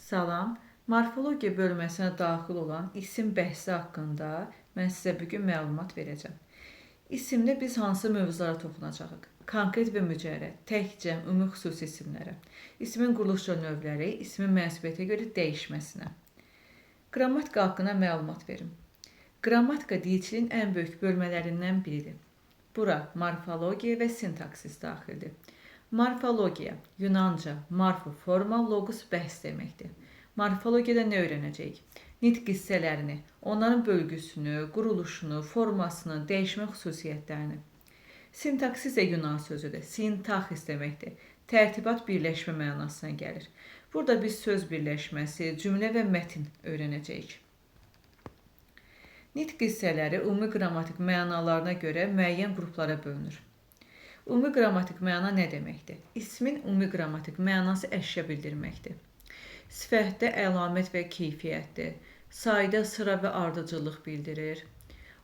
Salam, morfologiya bölməsinə daxil olan isim bəhsi haqqında mən sizə bu gün məlumat verəcəm. İsimdə biz hansı mövzulara toxunacağıq? Konkret və mücərrəd, tək, cəm, ümumi, xüsusi isimlərə. İsmin quruluşca növləri, ismin mənsubiyyətə görə dəyişməsinə. Qrammatika haqqında məlumat verim. Qrammatika dilçiliyin ən böyük bölmələrindən biridir. Bura morfologiya və sintaksis daxildir. Morfologiya, Yunanca morfo forma, logos bəhs deməkdir. Morfologiyada nə öyrənəcəyik? Nitq hissələrini, onların bölgüsünü, quruluşunu, formasını, dəyişmə xüsusiyyətlərini. Sintaksis isə Yunan sözüdür. Sintaxis deməkdir. Tərtibat birləşmə mənasına gəlir. Burada biz söz birləşməsi, cümlə və mətin öyrənəcəyik. Nitq hissələri ümumi qrammatik mənalarına görə müəyyən qruplara bölünür. Ümumi qrammatik məna nə deməkdir? İsmin ümumi qrammatik mənası əşya bildirməkdir. Sifətdə əlamət və keyfiyyətdir. Sayda sıra və ardıcıllıq bildirir.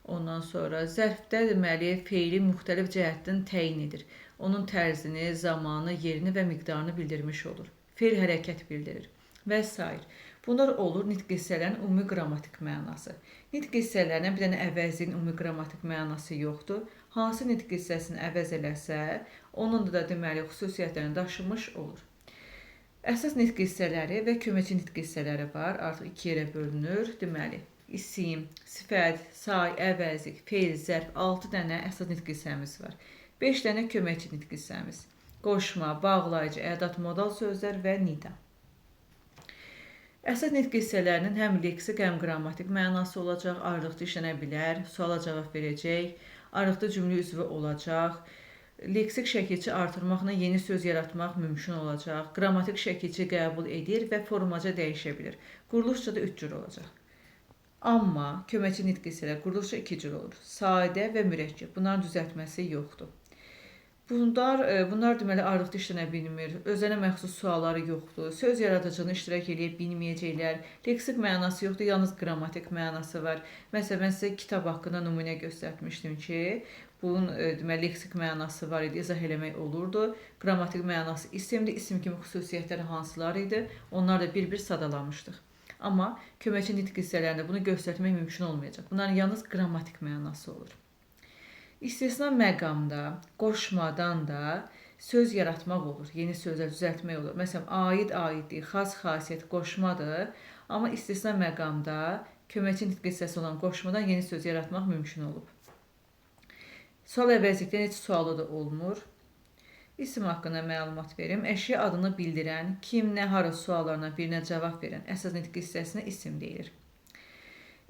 Ondan sonra zərfdə deməli feili müxtəlif cəhətdən təyin edir. Onun tərzini, zamanı, yerini və miqdarını bildirmiş olur. Feil hərəkət bildirir və sair. Bunlar olur nitq hissələrinin ümumi qrammatik mənası. Nitq hissələrinə bir dənə əvəzin ümumi qrammatik mənası yoxdur. Hansı nitq hissəsini əvəz eləsə, onun da deməli xüsusiyyətlərini daşımış olur. Əsas nitq hissələri və köməkçi nitq hissələri var. Artıq iki yerə bölünür. Deməli, isim, sifət, say, əvəzlik, feil, zərf 6 dənə əsas nitq hissəmiz var. 5 dənə köməkçi nitq hissəmiz. Qoşma, bağlayıcı, ədat, modal sözlər və nida. Əsas nitq hissələrinin həm leksik, həm qrammatik mənası olacaq, ayrılıqda işlənə bilər, suala cavab verəcək, ayrılıqda cümlə üzvü olacaq, leksik şəkilçi artırmaqla yeni söz yaratmaq mümkün olacaq, qrammatik şəkilçi qəbul edir və formaca dəyişə bilir. Quruluşca da 3 cür olacaq. Amma köməkçi nitq hissələri quruluşca 2 cür olur. Sadə və mürəkkəb. Bunların düzəltməsi yoxdur. Bunlar deməli ayrılıqda işlənə bilmir, özünə məxsus sualları yoxdur, söz yaradıcılığını iştirak eləyə bilməyəcəklər, leksik mənası yoxdur, yalnız qrammatik mənası var. Məsələn, mən sizə kitab haqqında nümunə göstərmişdim ki, bunun deməli leksik mənası var idi, izah eləmək olurdu. Qrammatik mənası isimdir, isim kimi xüsusiyyətləri hansılar idi, onları da bir-bir sadalamışdıq. Amma köməkçi nitq hissələrində bunu göstərmək mümkün olmayacaq. Bunların yalnız qrammatik mənası olur. İstisna məqamda, qoşmadan da söz yaratmaq olur, yeni sözlər düzəltmək olur. Məsələn, aid, aidlik, xas, xasiyyət qoşmadır, amma istisna məqamda köməkçi nitq hissəsi olan qoşmadan yeni söz yaratmaq mümkün olub. Sual əvəzlikdən heç sualı da olmur. İsim haqqında məlumat verim. Əşya adını bildirən, kim, nə, hara suallarına birinə cavab verən əsas nitq hissəsinə isim deyilir.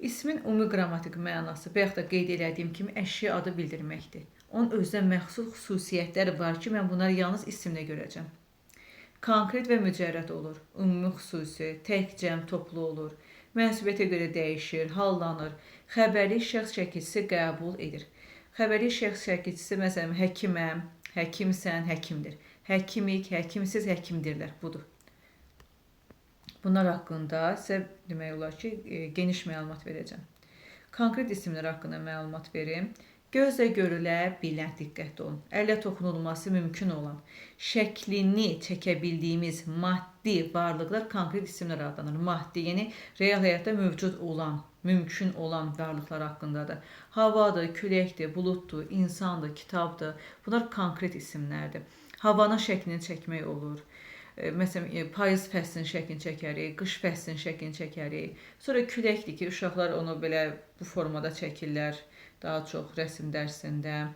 İsmin ümumi qrammatik mənası, bayaq da qeyd elədiyim kimi əşya adı bildirməkdir. Onun özünə məxsus xüsusiyyətləri var ki, mən bunları yalnız isimdə görəcəm. Konkret və mücərrəd olur, ümumi xüsusi, tək, cəm, toplu olur, mənsubiyyətə görə dəyişir, hallanır, xəbərli şəxs şəkilçisi qəbul edir. Xəbərli şəxs şəkilçisi, məsələn, həkiməm, həkimsən, həkimdir. Həkimik, həkimsiz, həkimdirlər, budur. Bunlar haqqında sizə demək olar ki, geniş məlumat verəcəm. Konkret isimlər haqqında məlumat verim. Gözlə görülə bilən, diqqətli olun. Əllə toxunulması mümkün olan, şəklini çəkə bildiyimiz maddi varlıqlar konkret isimlər adlanır. Maddi, yəni real həyatda mövcud olan, mümkün olan varlıqlar haqqındadır. Havadır, küləkdir, buluddur, insandır, kitabdır. Bunlar konkret isimlərdir. Havanın şəklini çəkmək olur. Məsələn, payız fəslinin şəklini çəkərik, qış fəslinin şəklini çəkərik. Sonra küləkdir ki, uşaqlar onu belə bu formada çəkirlər, daha çox rəsm dərsində.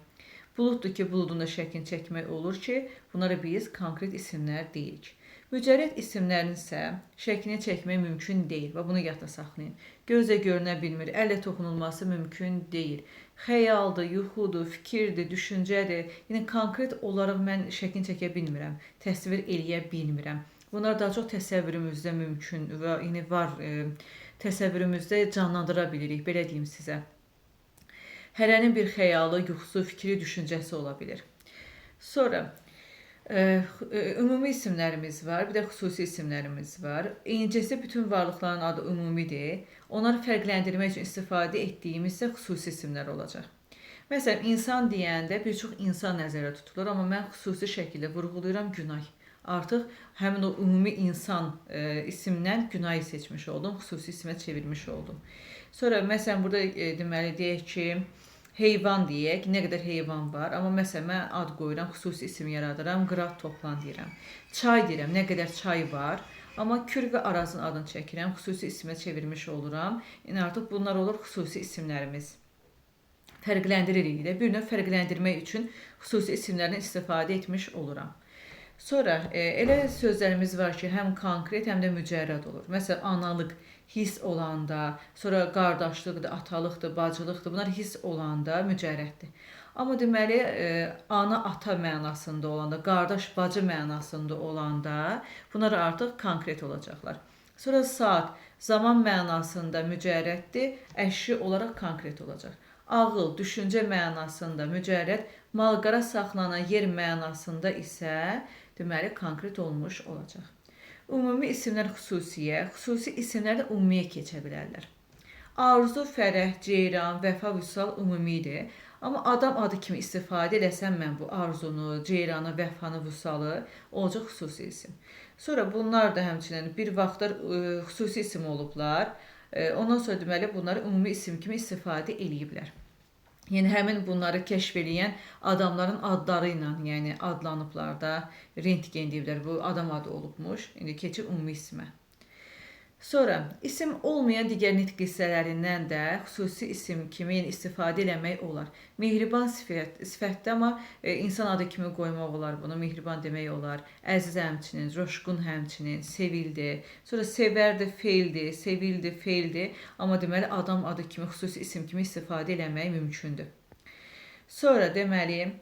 Buluddur ki, buludun da şəklini çəkmək olur ki, bunlara biz konkret isimlər deyirik. Mücərrəd isimlərin isə şəklini çəkmək mümkün deyil və bunu yadda saxlayın. Gözlə görünə bilmir, əllə toxunulması mümkün deyil. Xəyaldır, yuxudur, fikirdir, düşüncədir. Yəni konkret olaraq mən şəklini çəkə bilmirəm, təsvir eləyə bilmirəm. Bunlar daha çox təsəvvürümüzdə mümkün və yəni var, təsəvvürümüzdə canlandıra bilirik, belə deyim sizə. Hərənin bir xəyalı, yuxusu, fikri, düşüncəsi ola bilir. Sonra ümumi isimlərimiz var, bir də xüsusi isimlərimiz var. İncəsi bütün varlıqların adı ümumidir. Onları fərqləndirmək üçün istifadə etdiyimiz isə xüsusi isimlər olacaq. Məsələn, insan deyəndə bir çox insan nəzərə tutulur, amma mən xüsusi şəkildə vurğulayıram Günay. Artıq həmin o ümumi insan isimdən Günay seçmiş oldum, xüsusi isimə çevirmiş oldum. Sonra məsələn burada deməli deyək ki, heyvan deyək, nə qədər heyvan var, amma məsələn mən ad qoyuram, xüsusi isim yaradıram, qırat toplan deyirəm. Çay deyirəm, nə qədər çay var, amma Kür və Arazın adını çəkirəm, xüsusi isimə çevirmiş oluram. Yəni artıq bunlar olur xüsusi isimlərimiz. Fərqləndiririk də, bir növ fərqləndirmək üçün xüsusi isimlərdən istifadə etmiş oluram. Sonra elə sözlərimiz var ki, həm konkret, həm də mücərrəd olur. Məsələn, analıq hiss olanda, sonra qardaşlıqdır, atalıqdır, bacılıqdır, bunlar hiss olanda mücərrəddir. Amma deməli, ana-ata mənasında olanda, qardaş-bacı mənasında olanda bunlar artıq konkret olacaqlar. Sonra saat, zaman mənasında mücərrəddir, əşi olaraq konkret olacaq. Ağıl, düşüncə mənasında mücərrəd, malqara saxlanan yer mənasında isə deməli, konkret olmuş olacaq. Ümumi isimlər xüsusiyə, xüsusi isimlər də ümumiyə keçə bilərlər. Arzu, fərəh, ceyran, vəfa, vüsal ümumidir. Amma adam adı kimi istifadə eləsəm mən bu arzunu, ceyranı, vəfanı, vüsalı olacaq xüsusi isim. Sonra bunlar da həmçinin bir vaxtlar xüsusi isim olublar. Ondan sonra deməli, bunları ümumi isim kimi istifadə eləyiblər. Yəni, həmin bunları kəşf eləyən adamların adları ilə, yəni adlanıblar da, rentgen deyiblər, bu adam adı olubmuş, indi keçir ümumi isimə. Sonra, isim olmayan digər nitq hissələrindən də xüsusi isim kimi yəni, istifadə eləmək olar. Mehriban sifətdir, amma insan adı kimi qoymaq olar bunu, mehriban demək olar. Əziz həmçinin, coşqun həmçinin, sevildi. Sonra sevərdi, feildi, sevildi, feildi. Amma deməli, adam adı kimi, xüsusi isim kimi istifadə eləmək mümkündür. Sonra deməli,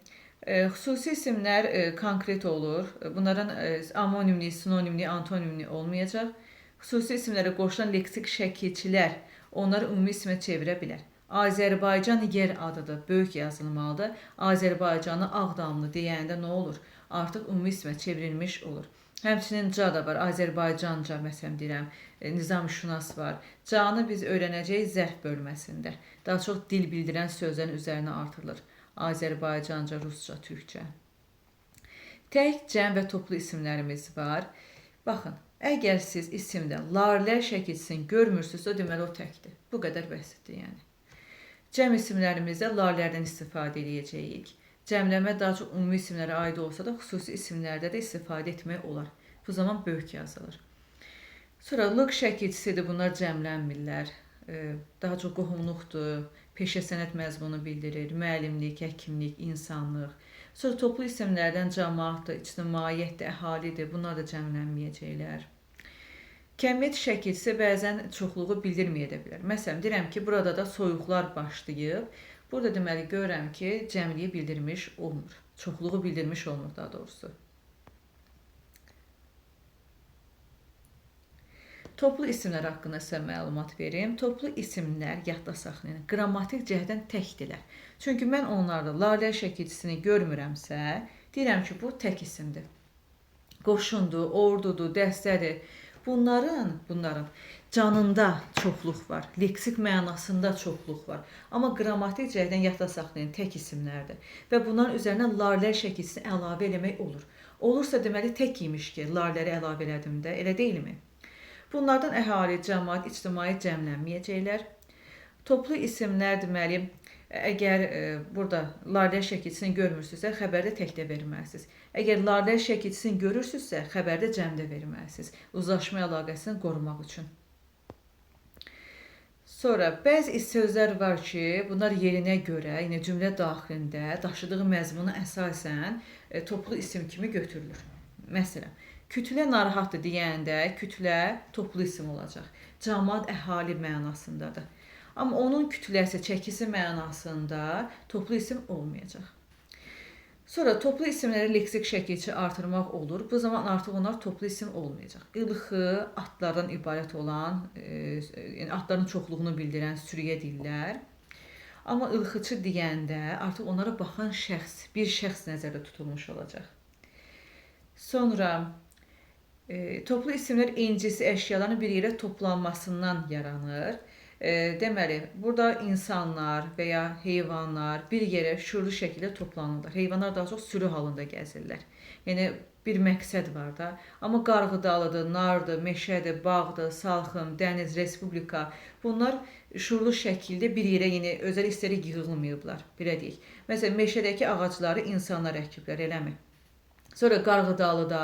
xüsusi isimlər konkret olur. Bunların amonimliyi, sinonimliyi, antonimliyi olmayacaq. Xüsusi isimlərə qoşulan leksik şəkilçilər onları ümumi isimə çevirə bilər. Azərbaycan yer adıdır, böyük yazılmalıdır. Azərbaycanı Ağdamlı deyəndə nə olur? Artıq ümumi isimə çevrilmiş olur. Həmçinin ca da var, Azərbaycanca məsələn deyirəm, nizamşünas var. Canı biz öyrənəcəyik zərf bölməsində. Daha çox dil bildirən sözlərin üzərinə artırılır. Azərbaycanca, rusca, türkcə. Tək, cəm və toplu isimlərimiz var. Baxın. Əgər siz isimdə larlər şəkilçisini görmürsünüzsə, deməli o təkdir. Bu qədər bəsitdir yəni. Cəm isimlərimizdə larlərdən istifadə eləyəcəyik. Cəmləmə daha çox ümumi isimlərə aid olsa da, xüsusi isimlərdə də istifadə etmək olar. Bu zaman böyük yazılır. Sonra lıq şəkilçisidir, bunlar cəmlənmirlər. Daha çox qohumluqdur, peşə sənət məzmunu bildirir, müəllimlik, həkimlik, insanlıq. Sonra toplu isimlərdən cəmaatdır, ictimaiyyətdir, əhalidir, bunlar da cəmlənməyəcəklər. Kəmiyyət şəkilçisi bəzən çoxluğu bildirməyə də bilər. Məsələn, deyirəm ki, burada da soyuqlar başlayıb. Burada deməli, görürəm ki, cəmliyi bildirmiş olmur. Çoxluğu bildirmiş olmur daha doğrusu. Toplu isimlər haqqında sizə məlumat verim. Toplu isimlər yadda saxlayın. Qrammatik cəhətdən təkdirlər. Çünki mən onlarda lalə şəkilçisini görmürəmsə, deyirəm ki, bu tək isimdir. Qoşundur, ordudur, dəstədir. Bunların canında çoxluq var, leksik mənasında çoxluq var. Amma qrammatik cəhətdən yadda saxlayın, tək isimlərdir. Və bunların üzərinə larlər şəkilçisini əlavə eləmək olur. Olursa deməli tək imiş ki, larləri əlavə elədim də, elə deyilmi? Bunlardan əhali, cəmaat, ictimaiyyət cəmlənməyəcəklər. Toplu isimlər deməli, əgər burada larlər şəkilçisini görmürsünüzsə, xəbərdə təkdə verməlisiniz. Əgər larlər şəkilçisini görürsünüzsə, xəbərdə cəmdə verməlisiniz. Uzlaşma əlaqəsini qorumaq üçün. Sonra bəzi sözlər var ki, bunlar yerinə görə, yəni cümlə daxilində daşıdığı məzmuna əsasən toplu isim kimi götürülür. Məsələn, kütlə narahatdır deyəndə kütlə toplu isim olacaq. Camaat, əhali mənasındadır. Amma onun kütləsi, çəkisi mənasında toplu isim olmayacaq. Sonra toplu isimlərə leksik şəkilçi artırmaq olur. Bu zaman artıq onlar toplu isim olmayacaq. İlxı, atlardan ibarət olan, yəni atların çoxluğunu bildirən sürüyə deyirlər. Amma ilxıçı deyəndə artıq onlara baxan şəxs, bir şəxs nəzərdə tutulmuş olacaq. Sonra toplu isimlər incisi əşyaların bir yerə toplanmasından yaranır. Deməli, burada insanlar və ya heyvanlar bir yerə şüurlu şəkildə toplanırlar. Heyvanlar daha çox sürü halında gəzirlər. Yəni, Bir məqsəd var da. Amma qarğıdalıdır, nardır, meşədir, bağdır, salxım, dəniz, respublika, bunlar şuurlu şəkildə bir yerə yenə özəl istərək yığılmayıblar, belə deyək. Məsələn, meşədəki ağacları insanlar əkiblər, eləmi? Sonra qarğıdalıda,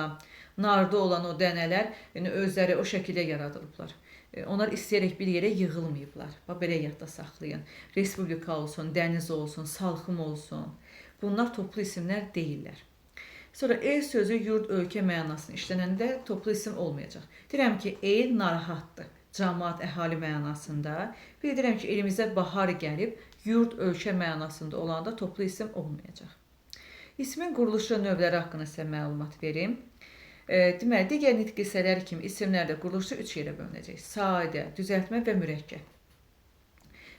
narda olan o dənələr, yəni özləri o şəkildə yaradılıblar. Onlar istəyərək bir yerə yığılmayıblar. Bax, belə yadda saxlayın. Respublika olsun, dəniz olsun, salxım olsun. Bunlar toplu isimlər deyillər. Sonra el sözü yurd, ölkə mənasını işlənəndə toplu isim olmayacaq. Deyirəm ki, el narahatdır, cəmaat, əhali mənasında. Bir deyirəm ki, elimizə bahar gəlib, yurd, ölkə mənasında olanda toplu isim olmayacaq. İsmin quruluşu növləri haqqında sizə məlumat verim. Deməli, digər nitq hissələri kimi isimlər də quruluşu 3 yerə bölünəcək. Sadə, düzəltmə və mürəkkəb.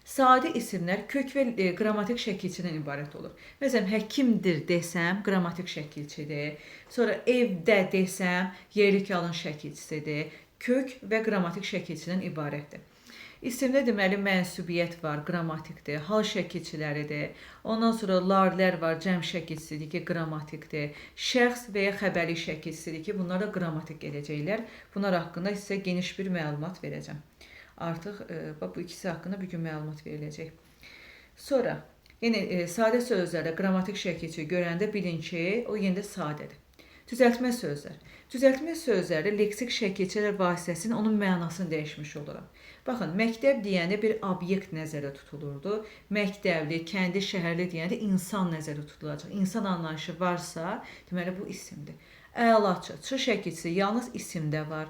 Sadə isimlər kök və qrammatik şəkilçidən ibarət olur. Məsələn, həkimdir desəm, qrammatik şəkilçidir. Sonra evdə desəm, yerlik alın şəkilçisidir. Kök və qrammatik şəkilçidən ibarətdir. İsimdə deməli mənsubiyyət var, qrammatikdir, hal şəkilçiləridir. Ondan sonra larlər var, cəm şəkilçisidir ki, qrammatikdir. Şəxs və ya xəbərlik şəkilçisidir ki, bunlar da qrammatik gedəcəklər. Bunlar haqqında sizə geniş bir məlumat verəcəm. Artıq bu ikisi haqqında bir gün məlumat veriləcək. Sonra, yenə sadə sözlərdə qrammatik şəkilçi görəndə bilin ki, o yenə də sadədir. Düzəltmə sözlər. Düzəltmə sözlərdə leksik şəkilçilər vasitəsilə onun mənasını dəyişmiş oluram. Baxın, məktəb deyəndə bir obyekt nəzərdə tutulurdu. Məktəbli, kəndi, şəhərli deyəndə insan nəzərdə tutulacaq. İnsan anlayışı varsa, deməli bu isimdir. Əlaçı, ç şəkilçisi yalnız isimdə var.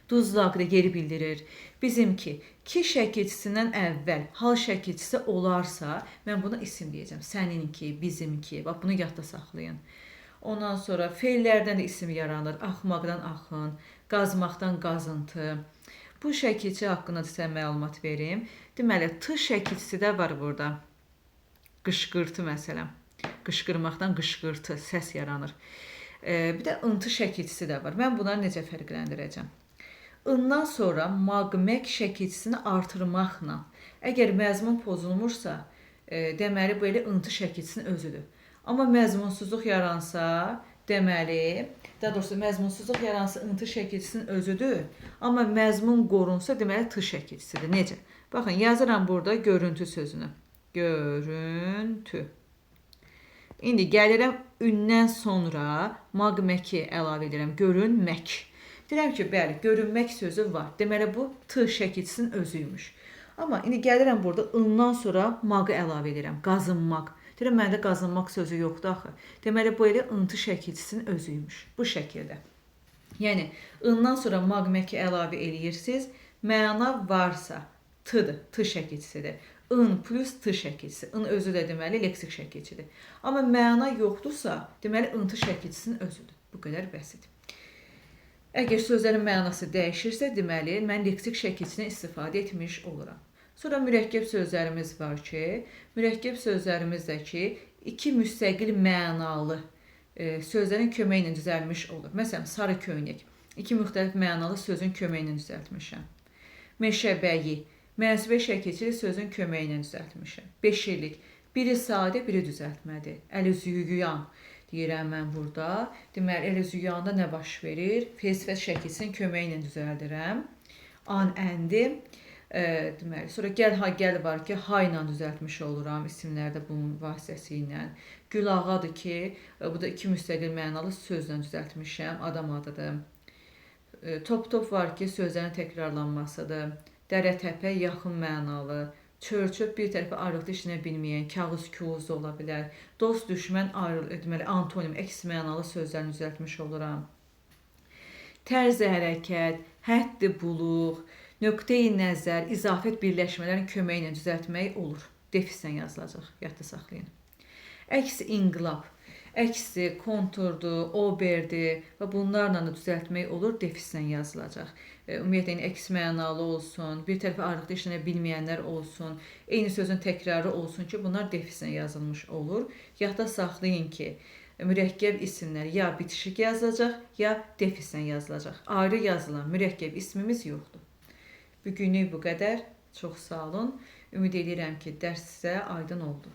Duzlaqlı yeri bildirir. Bizimki, ki şəkilçisindən əvvəl hal şəkilçisi olarsa, mən buna isim deyəcəm. Səninki, bizimki. Bax, bunu yadda saxlayın. Ondan sonra feillərdən də isim yaranır. Axmaqdan axın, qazmaqdan qazıntı. Bu şəkilçi haqqında da sizə məlumat verim. Deməli, T şəkilçisi də var burada. Qışqırtı məsələn. Qışqırmaqdan qışqırtı, səs yaranır. Bir də ıntı şəkilçisi də var. Mən bunları necə fərqləndirəcəm? Indan sonra maqmək şəkilçisini artırmaqla, əgər məzmun pozulmursa, deməli, bu elə ıntı şəkilçisinin özüdür. Amma məzmunsuzluq yaransa, deməli, daha doğrusu məzmunsuzluq yaransa ıntı şəkilçisinin özüdür. Amma məzmun qorunsa, deməli, T şəkilçisidir. Necə? Baxın, yazıram burada görüntü sözünü. Görüntü. İndi gəlirəm ündən sonra maqməki əlavə edirəm. Görünmək. Deyirəm ki, bəli, görünmək sözü var. Deməli, bu T şəkilçisinin özüymüş. Amma indi gəlirəm burada ından sonra maqı əlavə edirəm. Qazınmaq. Deyirəm, məndə qazınmaq sözü yoxdur axı. Deməli, bu elə ıntı şəkilçisinin özüymüş. Bu şəkildə. Yəni, ından sonra maqməki əlavə eləyirsiniz. Məna varsa T-dır, T şəkilçisidir. In plus T şəkilçisi. In özü də deməli, leksik şəkilçidir. Amma məna yoxdursa, deməli, ıntı şəkilçisinin özüdür. Bu qədər bəsit. Əgər sözlərin mənası dəyişirsə, deməli, mən leksik şəkilçisindən istifadə etmiş oluram. Sonra mürəkkəb sözlərimiz var ki, mürəkkəb sözlərimizdəki iki müstəqil mənalı sözlərin köməyi ilə düzəlmiş olur. Məsələn, sarı köynək. İki müxtəlif mənalı sözün köməyi ilə düzəltmişəm. Meşəbəyi, mənsubə şəkilçili sözün köməyi ilə düzəltmişəm. Beşirlik, biri sadə, biri düzəltmədir. Əl-üzü yuyan deyirəm mən burada. Deməli, əl-üzü yuyanda nə baş verir? Fe'l-sifət şəkilçisinin köməyi ilə düzəldirəm. An, əndi. Deməli, sonra gəl, ha, gəl var ki, ha ilə düzəltmiş oluram isimlərdə bunun vasitəsilə. Gül ağadır ki, bu da iki müstəqil mənalı sözlə düzəltmişəm, adam adıdır. Top-top var ki, sözlərin təkrarlanmasıdır. Dərə-təpə yaxın mənalı. Çör-çöp bir tərəfə ayrılıqda işlənə bilməyən, kağız, kuz da ola bilər. Dost, düşmən, deməli, antonim, əks mənalı sözlərini düzəltmiş oluram. Tərz hərəkət, həddi buluq, nöqteyi nəzər, izafət birləşmələrin köməyi ilə düzəltmək olur. Defislə yazılacaq, yadda saxlayın. Əks inqilab, əksi konturdur, oberdir və bunlarla da düzəltmək olur, defislə yazılacaq. Ümumiyyətlə, yəni, əks mənalı olsun, bir tərəfə ayrılıqda işlənə bilməyənlər olsun, eyni sözün təkrarı olsun ki, bunlar defislə yazılmış olur. Yadda saxlayın ki, mürəkkəb isimlər ya bitişik yazılacaq, ya defislə yazılacaq. Ayrı yazılan mürəkkəb ismimiz yoxdur. Bugünlük bu qədər. Çox sağ olun. Ümid edirəm ki, dərs sizə aydın oldu.